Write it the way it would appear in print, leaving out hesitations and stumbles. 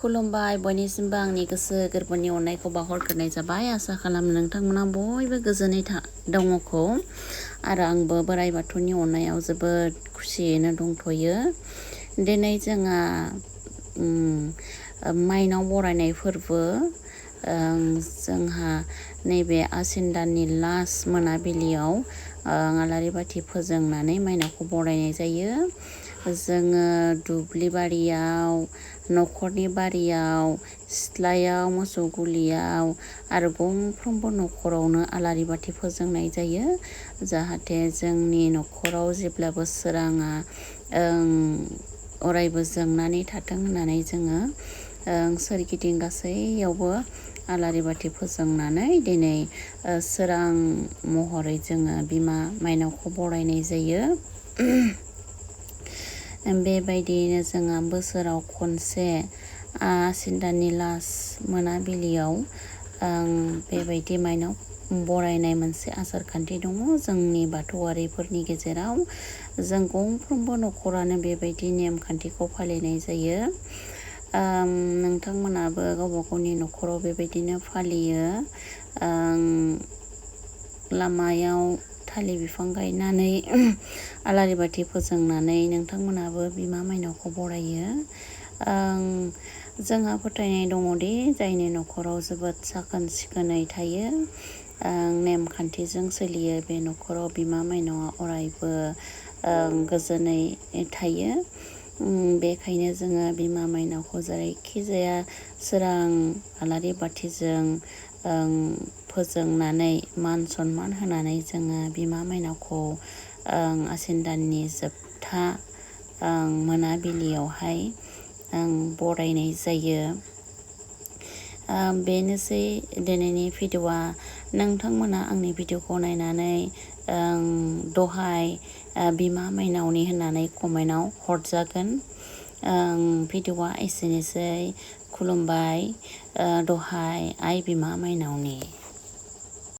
खुलुमबाय बयनिसिमबो आंनि गोसो गोरबोनि अननायखौ बावहरग्रोनाय जाबाय। आसा खालामो नोंथांमोना बयबो गोजोनै दङखौ आरो आंबो बोराइ बाथौनि अननायाव जोबोद खुसियैनो दंथ'यो। दिनै जोंहा माइनाव बरायनाय फोरबो जोंहा नैबे आसिन दाननि लास्ट मोनाबिलियाव आलारि बाथि फोजोंनानै माइनावखौ बरायनाय जायो। जोङो दुब्लि बारियाव, न'खरनि बारियाव, सिथ्लायाव, मोसौ गलियाव आरो गंफ्रोमबो न'खरावनो आलारि बाथि फोजोंनाय जायो। जाहाथे जोंनि न'खराव जेब्लाबो सोराङा अरायबो जोंनानै थाथों होननानै जोङो सोरगिदिं गासैयावबो आलारि बाथि फोजोंनानै दिनै सोरां महरै जोङो बिमा माइनावखौ बरायनाय जायो। बेबायदियैनो जोंहा बोसोराव खनसे आसिन दाननि लास्ट मोनाबिलियाव बेबायदि माइनाव बरायनाय मोनसे आसार खान्थि दङ जोंनि बाथौआरिफोरनि गेजेराव। जों गंफ्रोमबो न'खरानो बेबायदि नेमखान्थिखौ फालिनाय जायो। नोंथांमोनाबो गावबा गावनि न'खराव बेबायदिनो फालियो। लामायाव थालिर बिफां गायनानै आलारि बाथि फोजोंनानै नोंथांमोनाबो बिमा माइनावखौ बरायो। जोंहा फोथायनाय दङदि जायनि न'खराव जोबोद साखोन सिखोनै थायो, नेमखान्थिजों सोलियो, बे न'खराव बिमा माइनावआ अरायबो गोजोनै थायो। बेखायनो जोङो बिमा माइनावखौ जेरैखि जाया सोरां आलारि बाथिजों फोजोंनानै मान सनमान होनानै जोङो बिमा माइनावखौ आसिन दाननि जोबथा मोनाबिलियावहाय बरायनाय जायो। बेनोसै दिनैनि भिडिअ'आ। नोंथांमोना आंनि भिडिअ'खौ नायनानै दहाय बिमा माइनावनि होननानै कमेन्टआव हरजागोन। भिडिअ'आ एसेनोसै। खुलुमबाय। दहाय आइ बिमा माइनावनि।